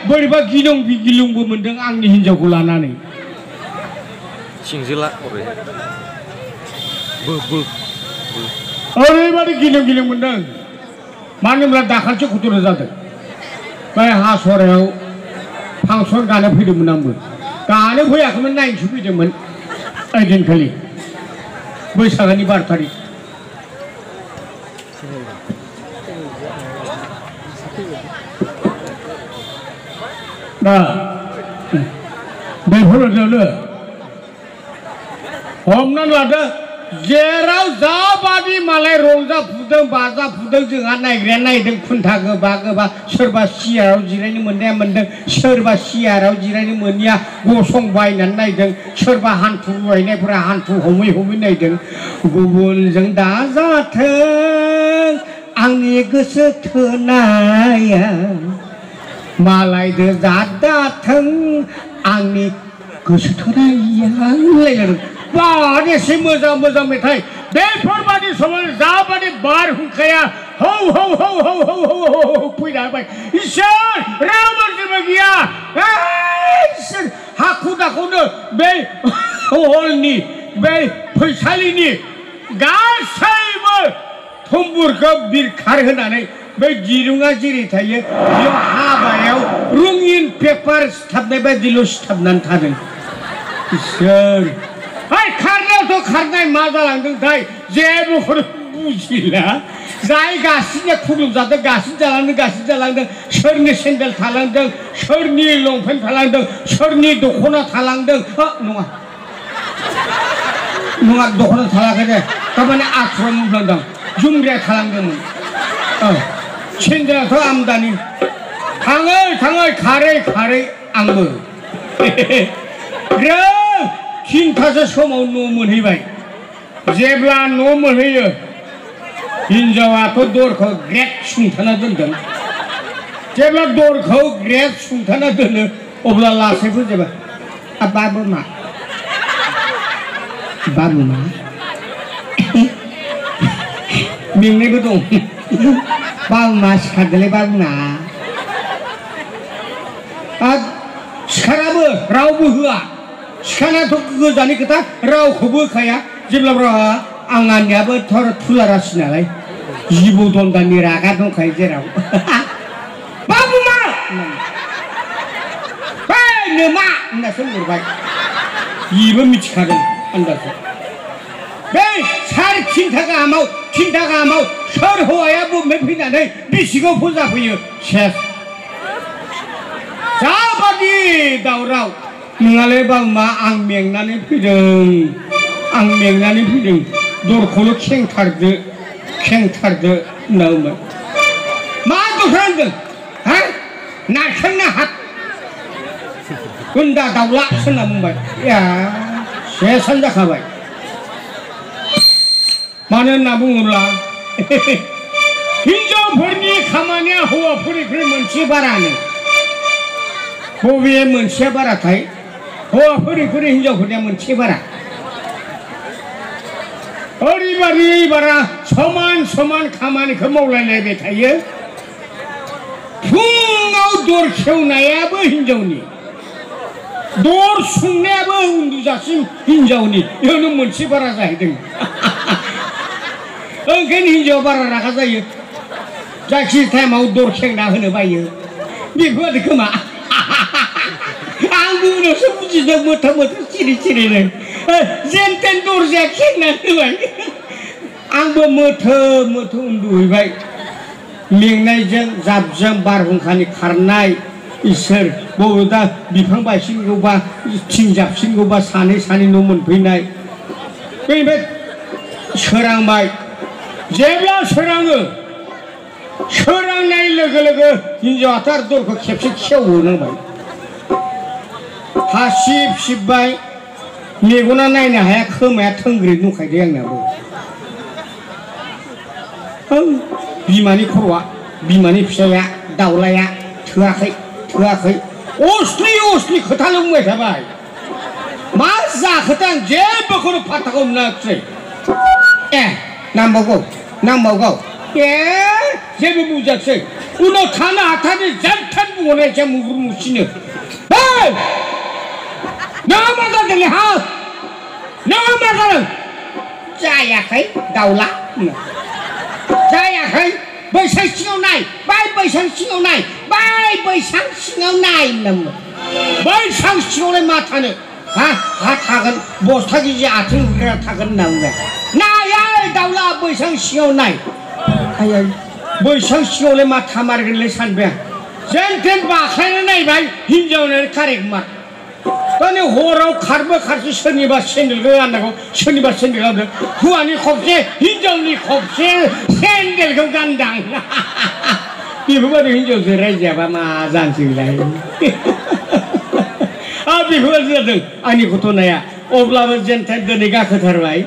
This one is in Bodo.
बोरैबा गिलुंबो मोनदों आंनि हिनजावखौ लानानै सिंजोला ओरैबादि गिलुं मोनदों मानो होनब्ला दाखालिसो घटना जादों बे हासरायाव फांसन गानो फैदोंमोन आंबो गानो फैयाखैमोन नायनोसो फैदोंमोन ओइदिनखालि बैसागनि 12 तारिख दा बेफोरबायदियावनो हमनानै लादो जेराव जाबादि मालाय रंजाफुदों बाजाफुदों जोंहा नायग्राया नायदों खुन्था गोबा सोरबा सियाराव जिरायनो मोननाया मोनदों सोरबा सियाराव जिरायनो मोनैया गसंबायनानै नायदों सोरबा हान्थु रुवायनायफोरा हान्थु हमै नायदों गुबुनजों दाजाथों आंनि गोसो थोनाया मालायदो जादाथों आंनि गोसो थोनाया होनलायलायदों बाहाय एसे मोजां मेथाइ बेफोरबादि समाव जाबादि बारहुंखाया हौ फैना होबाय इसोर रावबो जेबो गैया इसोर हाखु दाखुनो बे हलनि बे फैसालिनि गासैबो थुम्बुरखौ बिरखार होनानै बे दिरुङा जेरै थायो बेयाव हाबायाव रंगिन पेपार सिथाबनाय बायदिल' सिथाबनानै थादों इसोर खारनायावथ' खारनाय मा जालांदोंथाय जेबोखौनो बुजिला जाय गासिनो खुग्लुबजादों गासिन जालांदों सोरनि सेन्देल थालांदों सोरनि लंपेन्ट थालांदों सोरनि दख'ना थालांदों नङा दख'ना थालाखै दे थारमाने आश्रम बुंदों जुमग्राया थालांदोंमोन सेन्देलाथ' आमदानि थाङै खारै आंबो थिनथासो समाव न' मोनहैबाय जेब्ला न' मोनहैयो हिनजावाथ' दरखौ ग्रेट सुंथाना दोनदों जेब्ला दरखौ ग्रेट सुंथाना दोनो अब्ला लासै फैजोबा बाबु मा मेंनायबो दं बाबु मा सिखारदोंलै बाबु मा सिखाराबो रावबो होआ सिखानायाथ' गोजाननि खोथा रावखौबो होखाया जेब्ला आंनियाबो थुलारासि नालाय जिबौ दन्दानि रागा दंखायो जेराव बाबु मा मा होननासो बुंहरबाय बिबो मिथिखादों आन्दाजखौ बे सार थिनथा गाहामाव सोर हौवाया बबे फैनानै बिसिखौ फुजा फैयो सेस जाबादि दावराव नङालै बाबु मा आं मेंनानै फैदों दरखौल' खेंथारदो होनना बुंबाय मा दरखौ होनदों हा नारखेंना हाथ गुन्दा दाउलासो होनना बुंबाय सेसानो जाखाबाय मानो होनना बुङोब्ला हिनजावफोरनि खामानिया हौवाफोरनिख्रुइ मोनसे बारानो बबे मोनसेया बाराथाय हौवाफोरनिख्रुइ हिनजावफोरनिया मोनसे बारा ओरैबादि बारा समान खामानिखौ मावलायलायबाय थायो फुङाव दर खेवनायाबो हिनजावनि दर सुंनायाबो उन्दुजासिम हिनजावनि बेयावनो मोनसे बारा जाहैदों ओंखायनो हिनजावा बारा रागा जायो जायखि टाइमाव दर खेंना होनो बायो बेफोरबायदि खोमा आंबो उनावसो बुजिदों मोथा सिरिनो जेन तेन दरजाया खेंना होबाय आंबो मोथो उन्दुहैबाय मेंनायजों जाबजों बारहुंखानि खारनाय इसोर बबेबा बिफां बायसिनगौबा थिं जाबसिनगौबा सानै न' मोनफैनाय बेनिफ्राय सोरांबाय जेब्ला सोरांनाय लोगो हिनजावाथ' आरो दरखौ खेबसे खेवहोनांबाय सिबबाय मेगना नायनो हाया खोमाया थोंग्रे दंखायदे आंनाबो बिमानि खर'आ बिमानि फिसाया दाउलाया थोआखै असलि खोथाल' बुंबाय थाबाय मा जाखोथाय आं जेबोखौनो फात्ताखौ मोनाखिसै नांबावगौ जेबो बुजाखिसै उनाव थानो हाथारै जेनथेन बुंहरनायसै मुगुर मुसिनो नोंहा मा जादोंलै हा नोंहा मा जादों जायाखै दाउला जायाखै बैसां सिङाव नाय बैसां सिङाव नाय बैसां सिङाव नाय होनदोंमोन बैसां सिङावलाय मा थानो हा थागोन बस्था गिजि आथिं हुग्रा थागोन होनना बुंबाय नाय दाउला बैसां सिङाव नाय आयै बैसां सिङावलाय मा थामारगोनलै सानबाय आं जेनथेन बाख्लायना नायबाय हिनजावनानो कारेक्ट मार दानि हराव खारबो खारसो सोरनिबा सेन्देलखौ गाननांगौ सोरनिबा सेन्देल गानदों हौवानि खबसे हिनजावनि खबसे सेन्देलखौ गानदां बेफोरबायदि हिनजावजों रायजायाबा मा जानोसैलाय बेफोरबायदि जादों आंनि घटनाया अब्लाबो जेनथेन दिनै गाखोथारबाय